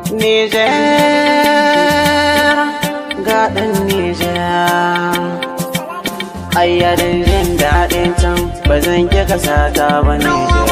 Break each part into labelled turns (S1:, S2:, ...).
S1: Nijar, ga ɗan Nijar. Ayyadin jin daɗin can ba zan ƙi ƙasata ba, Nijar.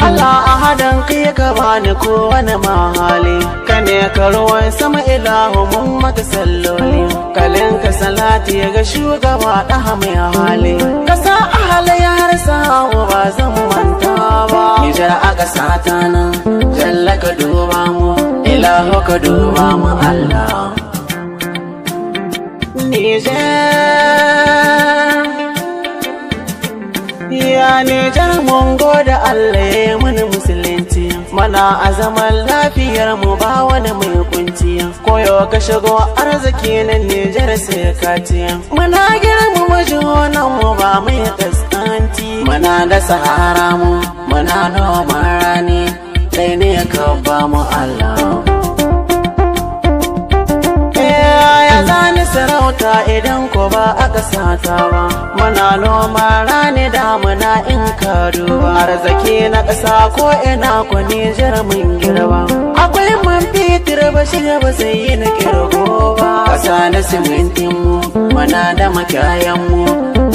S1: Allah a hadan kai ka bani kowane mahali, ka ne ka ruwan sama, ilahu mun maka salloli, kalin ka salati ga shugaba ɗaha mai hali, ka sa ahalai har samu ba zan manta ba. Nijar a ƙasa ta nan, jalla ka duba mu, ilahu ka duba mu, Allah. Nijar. Ya Nijar, mun gode Allah ya muni musulunci. Mana a zaman lafiyar mu, ba wani mai kunci. Koyo ka shigo arziki na Nijar sai ka ci. Muna girmama junan mu, ba mai kaskanci. Muna da sahara mu, muna noman rani. Kai ne ka ba mu, Allah. Ya zani sarauta idan ko ba aka sata ba? Muna noma rani, damuna in ka duba. Arziki na ƙasa ko ina ku Nijar mun girba. Akwai man fetur ba shiga ba sai yi na kirgo ba. Ƙasa da simintin mu, muna da makayan mu,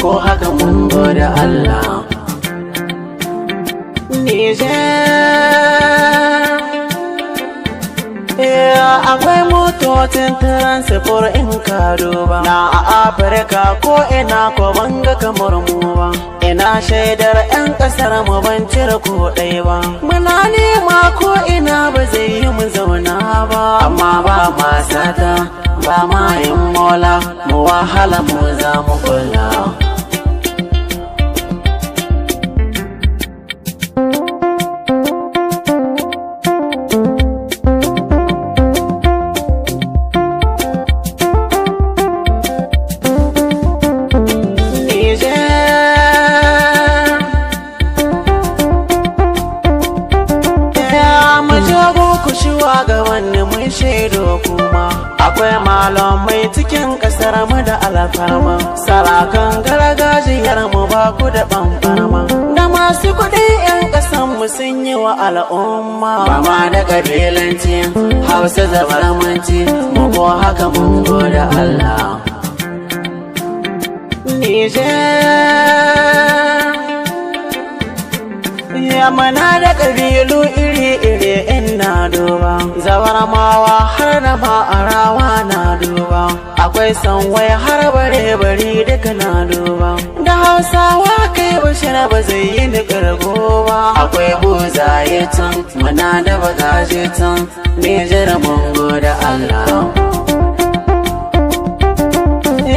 S1: ko haka mun gode Allah. Nijar. Akwai motocin transport in ka duba. Na a Afirka ko ina ko banga kamar mu ba. Ina shaidar 'yan kasar mu, ban cire ko ɗaya ba. Muna nema ko ina ba zai yi mu zauna ba. Amma ba ma sata, ba ma yin mola, mu wahala mu za mu kula. Nijar. Ya mu jago ku shugabanni, mun shaido kuma akwai malamai cikin kasar mu da alfarma, sarakan gargajiyar mu ba ku da ɓanɓarma, da masu kuɗi 'yan ƙasan mu sun yi wa al'umma. Ba ma da ƙabilanci, Hausa Zabarmanci mu, ko haka mun gode Allah. Nijar. Ya mana da ƙabilu iri-iri ina duba. Zabarmawa har da ma'arawa na duba. Akwai sanwai har bare-bari duka na duba. Da Hausawa kai bashira ba zai yi ni ƙirgo ba. Akwai buzaye can, muna da bagaje can. Nijar, mun gode Allah.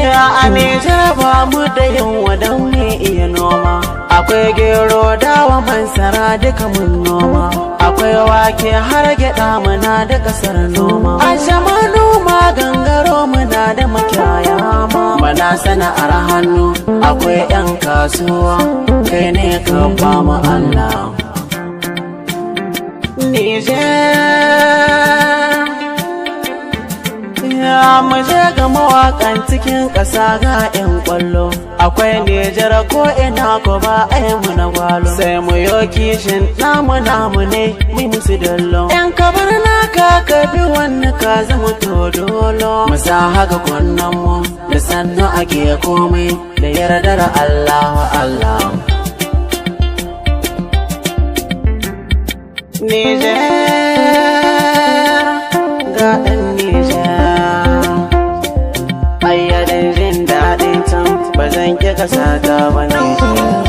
S1: Ya a Nijar ba mu da yin wadan mu iya noma. Akwai gero, dawa, masara duka mun noma. Akwai wake har gyaɗa, muna da ƙasar noma. A shama noma gangaro, muna da makiyaya ma. Muna sana'ar hannu, akwai 'yan kasuwa, kai ne ka ba mu, Allah. Nijar. Ya mu je ga mawakan cikin ƙasa, ga 'yan ƙwallo. Akwai Nijar ko ina ko ba ai mu na gwalo. Sai mu yo kishin namu, namu ne mu musu dallo. 'Yan kabar naka ka bi wani ka zama to dolo. Mu sa haka kunnen mu da sannu ake komai da yardar Allah wa Allah. Nijar, ga ɗan Nijar. Ayyadin jin daɗin can ba zan ƙi ƙasa ta ba, Nijar.